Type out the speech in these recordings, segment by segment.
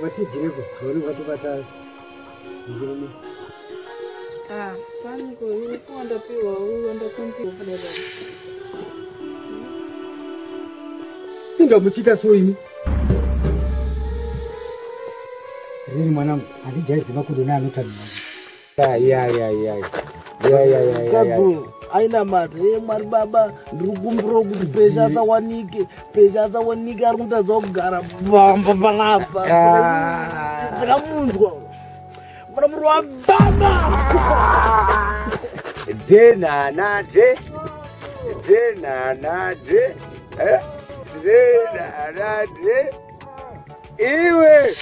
Vatigireko vanenge vatobata ngirimi. Ah, paniko uniform ndapiwa ndakumpiwa. Inga muchiita so imi. Riri mwanangu, handijaidzi makudo neanotamira. Ya. Aina mate, Mwari baba, ndiri kukumbira kuti pesha asawanike, pesha asawanike ari kutadza kugara pamba panapa. Takamunzwa. Mwana muri wa baba. De na na de. De na na de. De na na de. Iwe.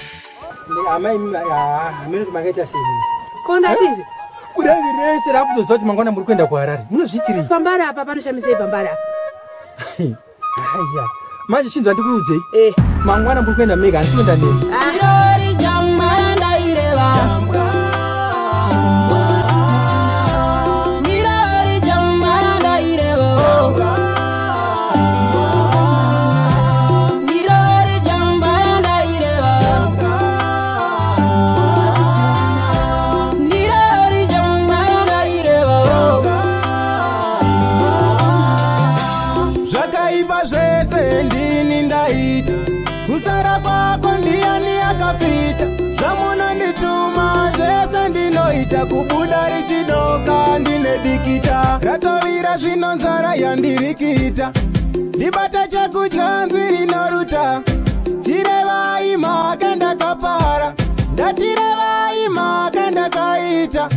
Amai amene makaita sei? Konda tizvi. Kudai rese rakuzoziva kuti mangwana muri kuenda kuHarare. Munozviitirei? Pambare apa panoshamisei pambare apa? Haiya. Manje chinzwa ndikuudzei. Mangwana muri kuenda mega, handisi kuenda nemi. Irori jambara ndaireva. Irori jambara ndaireva. Irori jambara ndaireva. Irori jambara ndaireva. Zvakaipa zvese ndini ndaita, kusara kwako ndiani akafita, zvamunondituma zvese ndinoita, kubuda richidoka ndine dikita, ratovira zvino nzara yandirikita, ndibata chekudya nziri noruta, chirevai mhaka ndakapara, ndatirevai mhaka ndakaita.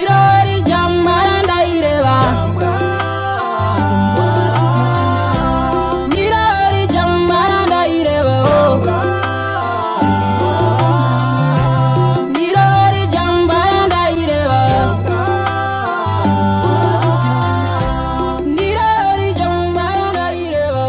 Irori jambara ndaireva. Irori jambara ndaireva. Irori jambara ndaireva. Irori jambara ndaireva.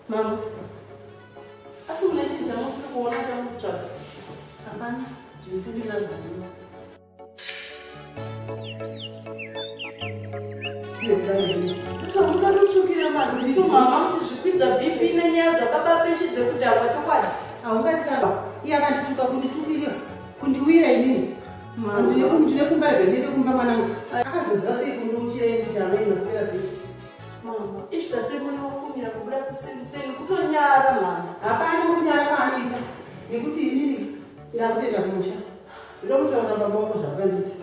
Mama, asi mune chinhu chamusiri kuona chamukutsvaga? Hapana, zvese ndinazvo. Munototsvukira maziso mama kuti zvikwidza BP nenyaya dzababa peshe dzekudhakwa chokwadi. Haungati kana iye akandituka kunditukirira, kundiwira inini. Ndine kumba rega ndiende kumba mwanangu. Akazoziva sei kundiuchira ini kuti amai maswera sei? Mama, izvita sei munofumira kubuda kuseniseni kutonyara mama. Hapana kunyara kwaanoita nekuti inini ndakutenda kumusha. Ndoda kutaura baba wako zvakandiita.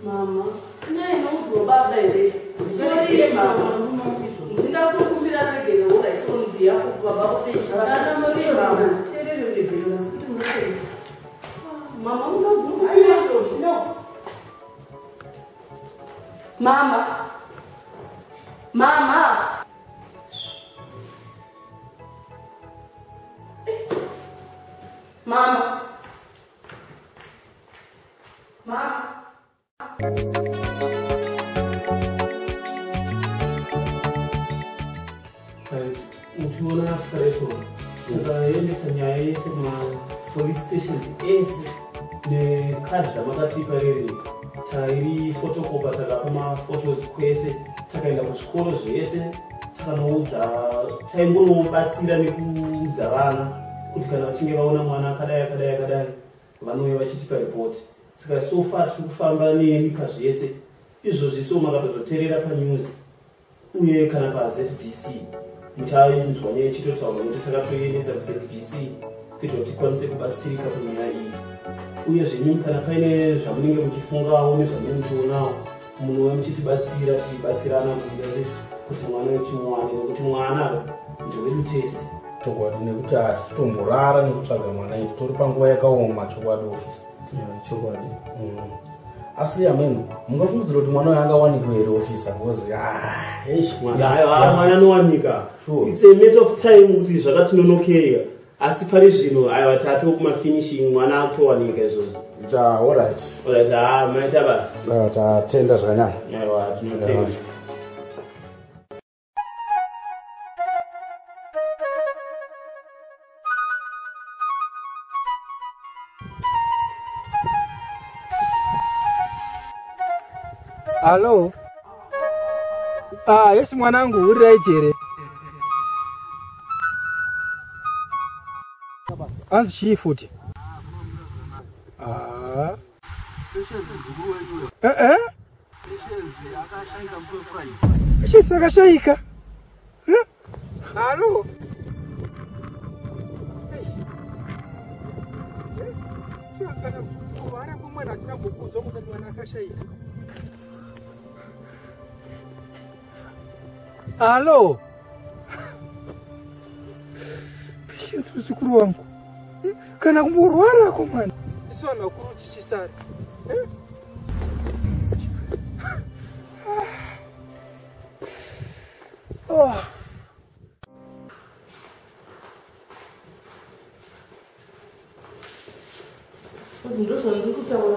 Mama, nyaya inoudzwa baba here? Sorry mama. Ndingakukumbira regerero right on behalf of baba peshe. Sorry mama. Teerere ruregerero asi kuti munoteerera. Mama, munokumbira izvozvo. No. Mama. Mama. Mama. Mama. Uchiona zvakareso takaendesa nyaya yese kumapolice stations ese nekadhi ramakatipa riri tairi fotokopa, takapa mafotos kwese, takaenda kuzvikoro zvese, takanoudza, taingonobatsira nekuudza vana kuti kana vachinge vaona mwana akadai akadai akadai vanouya vachitipa ripoti. Saka so far tiri kufamba nemi pazvese izvozvi, so makatozoteerera panews uye kana paZBC muchainzwa nyaya ichitotaurwa nekuti takatoiendesa kuZBC kuitira kuti tikwanise kubatsirika panyaya iyi. Uyezve imimi kana paine zvamunenge muchifungawo nezvamunenge muchionawo munouya muchitibatsira, tichibatsirana kuti mwana wechimuwane, nekuti mwana ndewedu tese. Chokwadi, nekuti hatisitomborara nekutsvaga mwana iyi, titori panguva yakaoma chokwadi ofisi. Chokwadi. Asi ameno mungafungidzira kuti mwana uyu angawanikwa here ofisa? Because mwana anowanika. It's a matter of time kuti zvakatinonokei, Asi pari zvino aiwa tatoo kumafinishing mwana akutowanika izvozvo. Ta alright. Alright, ah maita basa. Tatenda zvakanyanya. Aiwa tinotenda. Hello. Ah, yes mwanangu, uri right here? Anzi chii futi? Ah. Eh eh? Patience akashaika. Eh? Hello. Alo. Patience muzukuru wangu. Kana kumborwara ko mwana. Isu vanhu vakuru tichisara. Oh. Ndozvandiri kutaura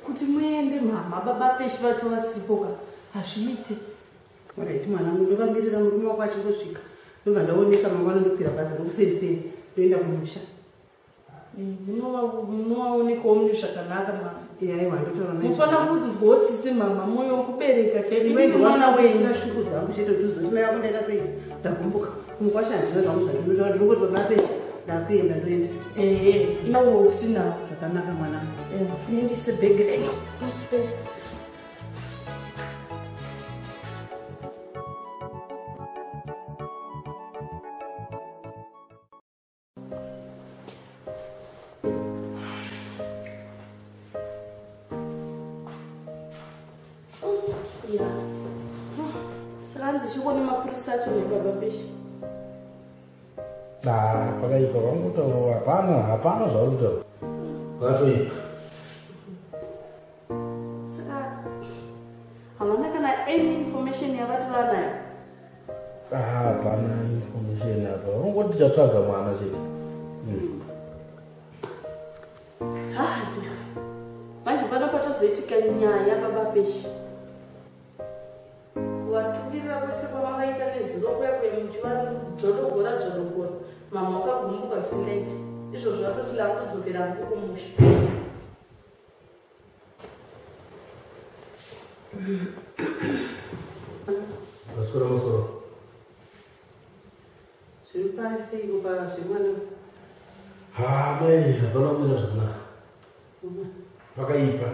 kuti muende mama baba Peshi vacho vasipoka hazviite. Alright mwanangu, ndovamirira murume wako achingosvika. Ndobva ndaoneka mangwana ndokwira bhazi rokuseni ndoenda kumusha. Munowaonekawo mune zvakanaka mama. Aiwa ndotaura naye. Mufanira kunzwawo tsitsi mama, moyo wekubereka chaipo. Iwe mwana wenyu shuku dzangu chete kuti uzoti mai vako ndaita sei ndagumbuka. Kumukwasha handina zvangu zvandinotaura, ndinongoti baba Peshi ndakuenda ndoenda. Ehe, inawo futi nawo. Zvakanaka mwanangu. Nendise bhegi renyu. Musipere. Pakaipa vangotaura hapana zvauri kutaura. Vakatoipa. Saka havana kana any information yavati vanayo? Hapana information apa. Vangoti tichatsvaga mwana chete. Manje pano patozoitika nyaya baba Peshi. Kuvatukirira kwese kwavakaita nezuro kuya kuya muchivadzvodogora dzvodogora. Mama wakagumbuka zvisingaiti. Izvozvo vatoti lakutodzokera hangu kumusha. Masoro masoro. Zviri pasi kupa zvemwana. Ha mai hapana kumira zvakanaka. Pakaipa.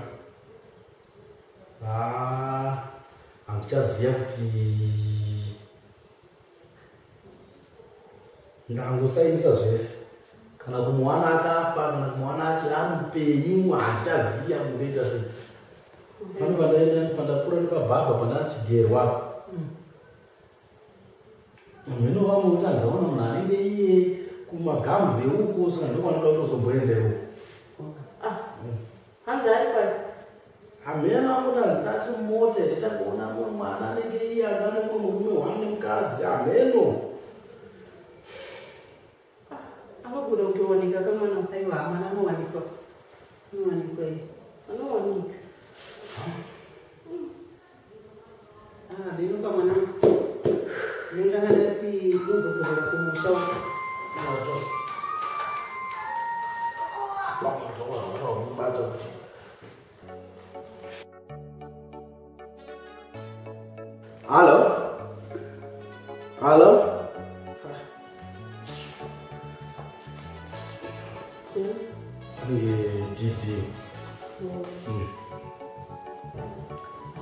Handichaziva kuti ndangosainisa zvese. Kana kumuwana akafa, kana kumuwana ari mupenyu, handichaziva mundoita sei. Pane pandaenda pandapfuura nepabhabha pandachigerwa. Mheno vamwe kuti handizaona munhu anenge iye kumagamuzi euko, saka ndokwanoda kutozomboenda uko. Hanzi ari pai? Hameno angoti handitati mota here tangoona mumwe mwana anenge iye anga nemumwe murume one nemukadzi hameno. Anogona kutowanika kamwana. Aiwa mwana anowanikwa. Anowanikwa iye. Anowanika. Hameno pamwana. Ndinganga ndati ndombodzokera kumusha uko. Hello? Hello? DD.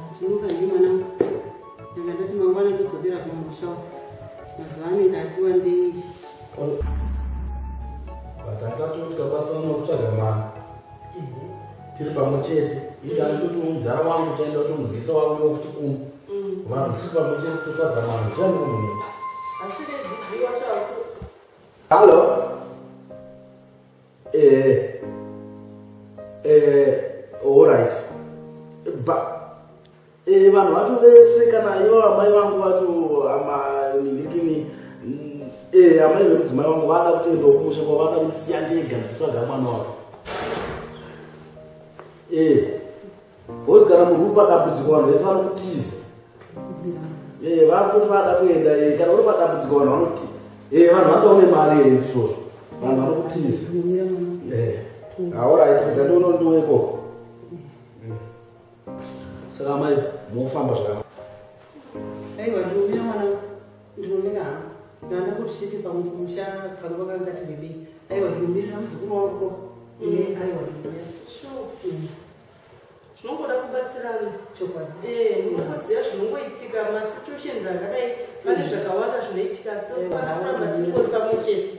Zvinuka ndi mwanangu. Ndanga ndati mangwana ndodzokera kumusha uko. Mazuva anenge ati wandei. Vatatatu tikabatsirana kutsvaga mwana. Tiri pamwe chete. Ini anditoti mudhara wangu chaenda kutomuzivisa wangu futi kuno. Vanhu tiri pamwe chete totsvaga mwana. Ndiani kumunhu? Asi DD wacho Hello? All right. Vanhu vacho vese kana ivo amai vangu vacho amaninhikini Amai vemudzimai wangu vada kutoendawo kumusha kwavo, vada kundisiya ndega ndichitsvaga mwana wavo. Hozi kana munhu uri padambudziko vanhu vese vanokutiza. Vakutoti vada kuenda, kana uri padambudziko vanhu vanoti vanhu vanoda une mari izvozvo, vanhu vanokutiza. Alright, ngandiona ndiwe ikoko. Saka amai mofamba zvakanaka. Aiwa, ndinomira mwana, ndinomira hangu. Ndanda kuti chete pamwe kumusha kanguva kanga tirebei. Aiwa, ndinomirira muzukuru wangu. Aiwa, ndinomira. Sure. Zvinongoda kubatsirana. Chokwadi. Munongoziva zvinongoitika masituations akadai, pane zvakawanda zvinoitika, asi tofanira kuramba tingori pamwe chete.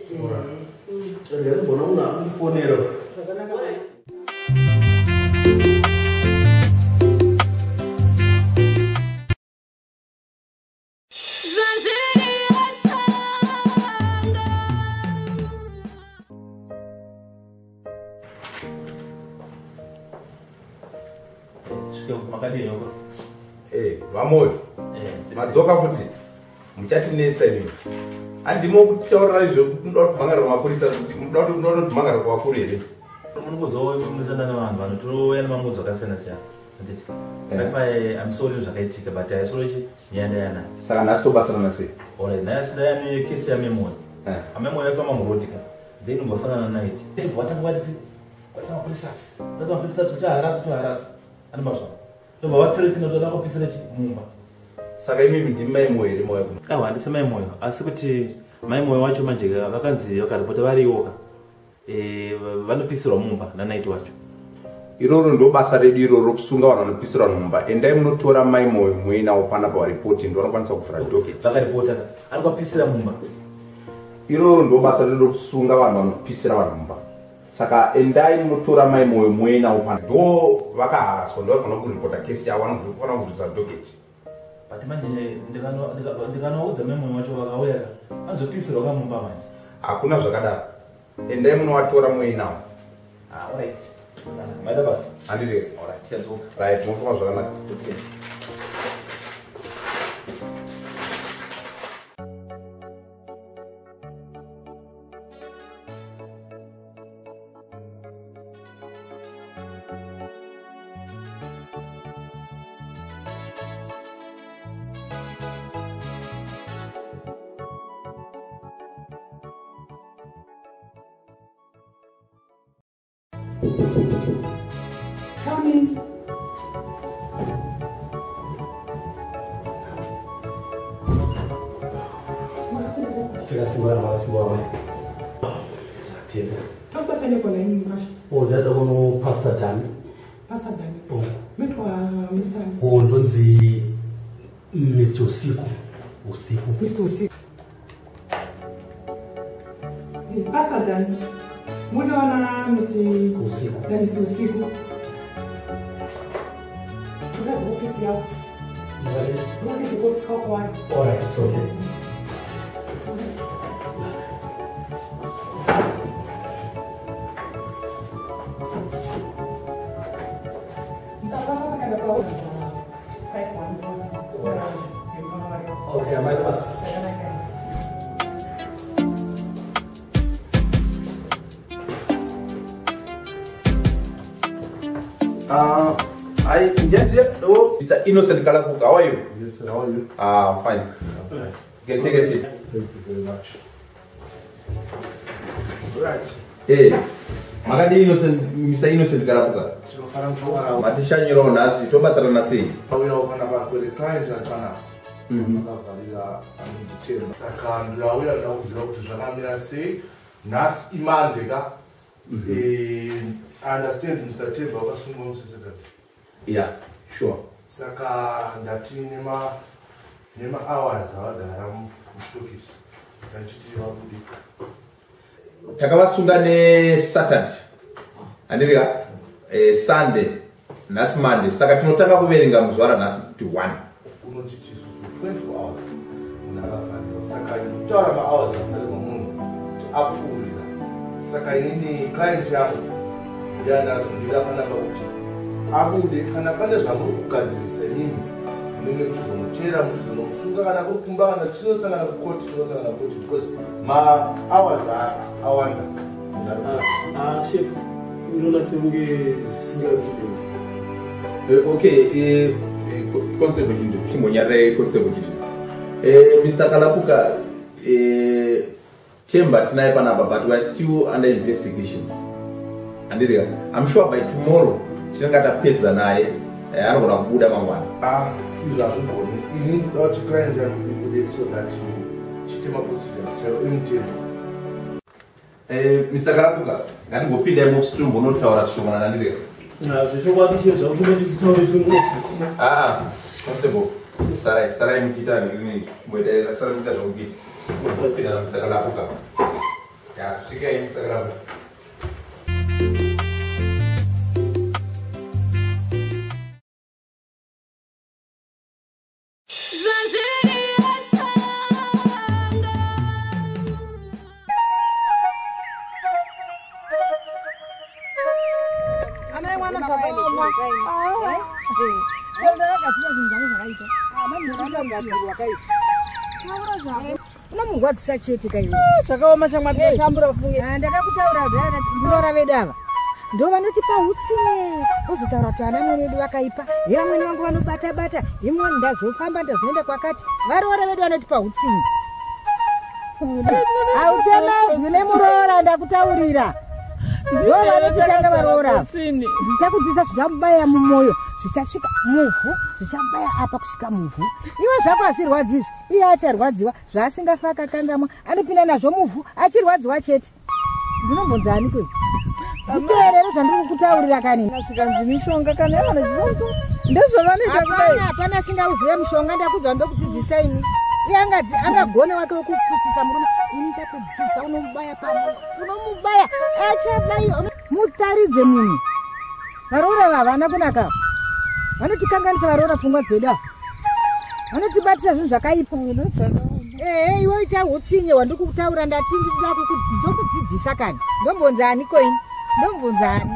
Rega ndimbona munhu akundifonera. Zvakanaka. Alright. Vamoyo, madzoka futi, muchatinetsa imi. Handimo kutitaurira izvo kuti munoda kuti mhangarira mapurisa, kuti munoda kuti mhangarira kuvakuru here? Munongozivawo munoshanda nevanhu vanotouya nemamudzi akasiyana siyana. Handiti? Saka I'm sorry zvakaitika, but haisoro chi nyaya ndayanayo. Saka nhasi tobatsirana sei? Alright, nhasi ndayane kesi yaMemory. Amemory aifamba murodi ka. Then umbosangana night. Watanga watisi kwatisa mapurisa. Tasa mapurisa tichaharasa toharasa. Ani mazwa. Ndobva vathreaten kuti vada kupisira chi mumba. Saka imimi ndimi Mai Moyo here mauya kuno? Aiwa, handisi Mai Moyo, asi kuti Mai Moyo wacho manje vakanzi vakaripota variwo ka. Vanopisirwa mumba nanight wacho. Iroro ndo basa redu iroro rokusunga vanhu vanopisirwa mumba. Endai munotora Mai Moyo muinawo panapa varipoti, ndo vanokwanisa kuvhura docket. Vakaripota ka, ari kuvapisira mumba. Iroro ndo basa redu rokusunga vanhu vanopisira vanhu mumba. Saka endai munotora Mai Moyo muinawo pana. Ndo vakaharaswa, ndo vanofanira kuripota kesi yavo, vanofanira kuvhurisa docket. But manje ndikanoudza Mai Moyo wacho vakauya ka, vanozopisirwa ka mumba manje. Hakuna zvakadaro. Endai munovatora muinawo. Alright. Maita basa. Handiti? Alright, tichadzoka. Right, mofamba zvakanaka. Okay. Come in. Takasimba makasimba amai. Tatenda. Tokubasa kona imi mukasha. Ndada kuno Pastor Dani. Pastor Dani. Mitwa Mr. Ndonzi Mr. Usiku. Usiku. Mr. Usiku. Pastor Dani. Munoona Mr. Usiku. Na Mr. Usiku. Tukazi ofisi yako. Tukazi ofisi yako wapi? Alright, it's okay. Okay, I might pass. I yes, oh, it's an innocent Kalapuka. How are you? Yes, sir. How are you? Fine. Okay. You can take a seat. Thank you very much. Right. Hey, makadi innocent, Mr. Innocent Kalapuka. Matishanyiro nhasi tobatsirana sei? Pauya panapa kuri client ari panapa. Akavharira anonditema. Saka ndauya ndoda kuziva kuti zvakamira sei. Nhasi imande ka. I understand Mr. Temba wakasungwa musi Saturday. Yeah, sure. Saka ndati nema hours avagara muchitokisi. Ndachiti vabude. Takavasunga neSaturday. Handiti ka? Sunday, nhasi Monday. Saka tinotanga kuverenga muzuva ranhasi kuti 1. Unotiti isusu 24 hours munhu akafanirwa. Saka ndikutaura mahours afanirwa munhu kuti apfuurira. Saka inini client yangu ndiyandazondira panapa kuti abude kana pane zvamuri kugadzirisa inini munenge muchizomutera muchizonomusunga. Munosunga kana kuri kumba kana tinosangana kukoti, tinosangana kukoti because mahours awanda. Chef, unoona sekunge zvisingabvide. Okay, constable Chindu, chimbonyarira constable Chindu. Mr. Kalapuka, Temba tinaye panapa, but we are still under investigations. Andiriga, I'm sure by tomorrow tinenge tapedza naye, anogona kubuda mangwana. Izvo hazvigoni. Ini ndoda kuti client yangu ibude so that tiite maprocedures chaiwo emutemo. Mr. Kalapuka, ngatimbopindai muofisi timbonotaura zvishomana nandiriga. Zvechokwadi chero zvakuti titaure zviri muofisi. Constable, sarai muchiita sarai muchiita zvakuita. Pinda naMr. Kalapuka. Ya, svikai Mr. Kalapuka. Unomurwadzisa chete kaiwe. Zvakaoma chamwatambura funge. Ndakakutaura ndinoora vedu ava. Ndo vanotipa hutsinye. Vozotaura kuti ana mwene vedu vakaipa. Ye vamweni vangu vanobata bata. Imwe ndazofamba ndazoenda kwakati. Varoora vedu vanotipa hutsinye. Hauchemedzwi nemuroora ndakutaurira. Ndo vanotitanga varoora. Ndichakudzidzisa zvichamubaya mumwoyo, zvichasvika muvhu, zvichamubaya apa kusvika muvhu. Iwe zvako hazvirwadzizve, iye acharwadziwa zvaasingafa akakangamwa, anopinda nazvo muvhu achirwadziwa chete. Ndinombonzi ani kwei? Nditeerere zvandiri kukutaurira kani. Zvikanzi mishonga kana yavana zvinonzo ndezvavanoita kudai. Hapana asingauzive mushonga, ndakudza ndokudzidzisa ini. Iye angagone wake wekupusisa murume. Ini chakudzidzisa unomubaya pamwoyo, unomubaya achabayiwa. Mutaridze munhu. Varoora havana kunaka. Vanotikanganisa varoora pfungwa dzedu ava. Vanotibatisa zvinhu zvakaipa. Iwe ita hutsinye hwandiri kukutaura, ndati ndinoda kukudzidzisa kani. Ndombonzi ani koini? Ndombonzi ani?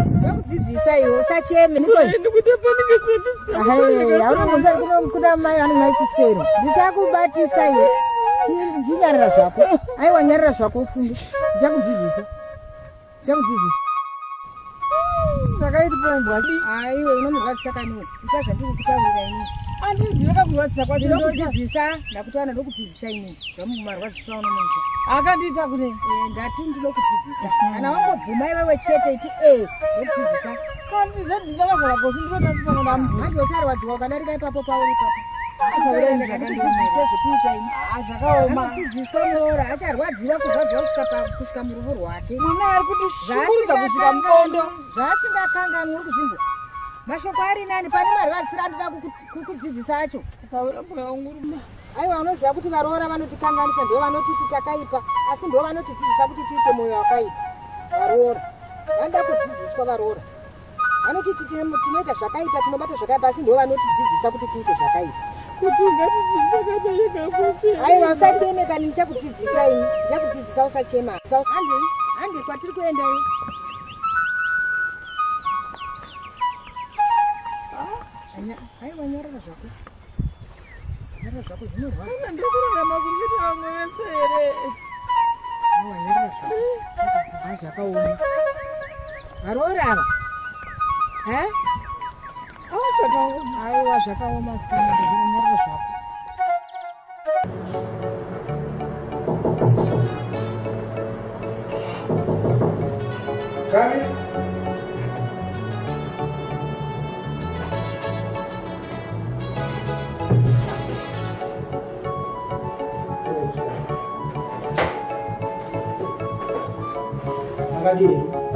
Ndokudzidzisa iwe usacheme. Aunombonzi ari kuna mai vanonwa chisero. Ndichakubatisa iwe. Ndinyarira zvako. Aiwa nyarira zvako ufunge. Ndichakudzidzisa. Ndichakudzidzisa. Zvakaitwa. Aiwe unomurwadzisa kani. Ita zvandiri kukutaurira ini. Andizive kakurwadzisa kwacho. Ndinokudzidzisa, ndakutaura ndokudzidzisa ini. Zvamumarwadzisa unomuita. Akandiita kune. Ndati ndinokudzidzisa. Kana wangobvuma iwewe chete iti ndokudzidzisa. Kandidzidzisa basa rako ndinoda mbu. Manje ucharwadziwa ukadarika ipapo pauri ipapo. Zvekuita ini. Zvakaoma. Anodzidziswa muroora acharwadziwa kurwadziwa kusvika muruvu rwake. Mwana ari kutishungurudza kusvika mubondo. Zvaasingakanganwi uri kuzvinzwa. Mashoko ari nani pane marwadzisiro anoda kukudzidzisa acho. Aiwa unoziva kuti varoora vanotikanganisa ndo vanotiti takaipa, asi ndo vanotidzidzisa kuti tiite mwoyo wakaipa. Varoora vanoda kudzidziswa varoora. Vanotiti tinoita zvakaipa, tinobata zvakaipa, asi ndo vanotidzidzisa kuti tiite zvakaipa. Aiwa usacheme kani, ndichakudzidzisa ini. Ndichakudzidzisa usachema. Handei kwatiri kuenda iwe. Aiwa nyarara zvako. Nyarara zvako zvinorwadza. Ndiri kurarama kuita vamwe vese here? Aiwa nyarara zvako. Zvakaoma. Varoora ava. Zvakaoma. Aiwa zvakaoma sikana, nyarara zvako. Kani?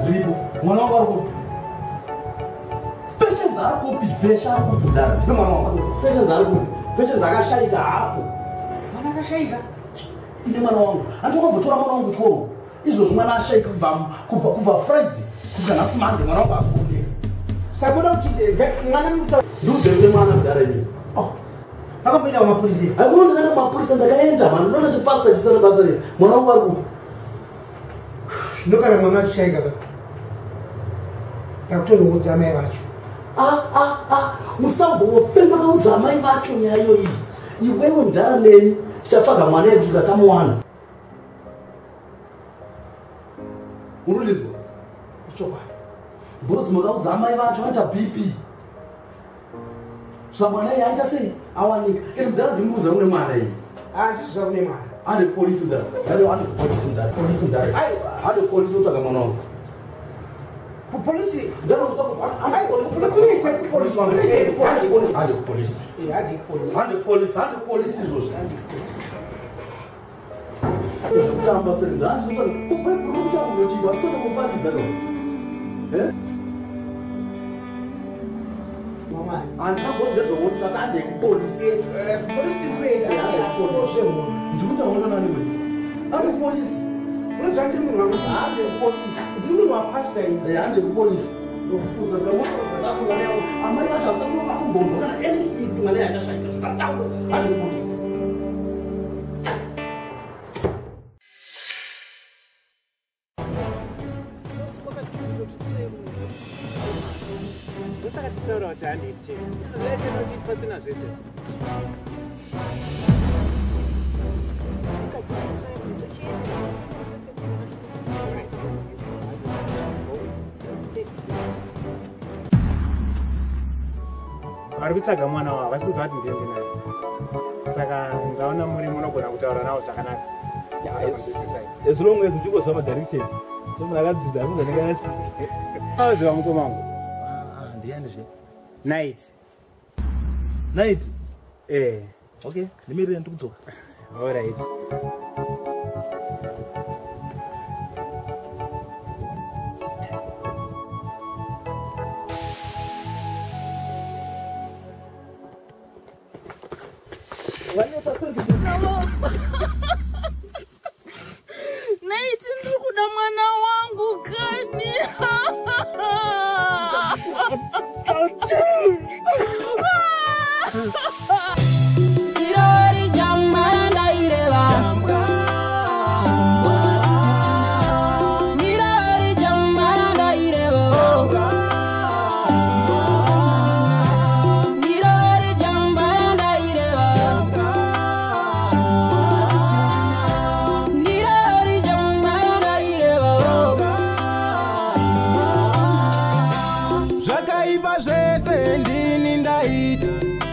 Zviripo. Mwana wangu ari kupi? Patience ari kupi? Pesha ari kupi kudhara? Ndipe mwana wangu. Patience ari kupi? Patience akashaika hapo. Mwana akashaika? Ine mwana wangu. Handiwakambotora mwana wangu chikoro. Izvozvo mwana ashaika kubva Friday kusvika nhasi Monday mwana wangu haasi kuoneka. Sakuda kuti mwana muta. Ndiudzei mwana kudhara ini. Akamboenda kumapurisa. Haikuna ndakaenda kumapurisa ndakaenda mani. Unoona chipasita chisina basa rese. Mwana wangu ari kupi? Ndokana mwana achishaika ka. Ndakutonoudza amai vacho. Musambofe makaudza amai vacho nyaya iyoyi. Iwewe mudhara neni tichatsvaga mwana yedu tikatamuwana. Unolizwa? Ichokwadi. Because makaudza amai vacho vanoita BP. Saka mwana iye aita sei? Awanika. Ende mudhara ndimuudza kune mwana iyi. Handiziva kune mwana. Ane polisi mudhara. Ane polisi mudhara. Polisi mudhara. Ane polisi utsvaga mwana wangu. Kupolisi? Mudhara utsvaga polisi. Ane polisi. Ane polisi. Ane polisi izvozvo. Zvekutamba sei mudhara. Kubhaibheri kutaura chii? Asina kuparidza no. Eh? Handina ndezvokuti ndakaende kupolisi. Polisi tiri kuenda. Ndikutaona nani wena? Ande kupolisi. Unoziva ndiri munhu wangu. Hande kupolisi. Ndiri munhu wapastor ini. Hande kupolisi. Ndokufuza amai vacho havasati vatombonzwa kana anything kuti mwana yakashaika zvakataura. Hande kupolisi. Ndosaka tichitaura kuti handiti. Pasina zvese. Vari kutsvaga mwana wavo havasi kuziva kuti ndiende naye. Saka ndaona muri munogona kutaura navo zvakanaka. As long as uchingozwa madirection. Somunhu akadzidza anozonekasi. Auziva mukoma wangu. Ndiani zve? Night. Night? Eh. Okay, ndimirire ndikudzoka. All right. Night, ndiri kuda mwana wangu kani. Irori jambara ndaireva. Irori jambara ndaireva. Irori jambara ndaireva. Irori jambara ndaireva. Zvakaipa zvese ndini ndaita.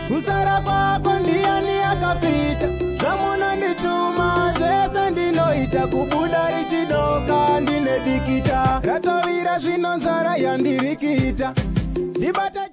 Kusara kwako ndiani akafita. Zvamunondituma zvese ndinoita. Kubuda richidoka ndine dikita. Ratovira zvino nzara yandirikita. Ndibata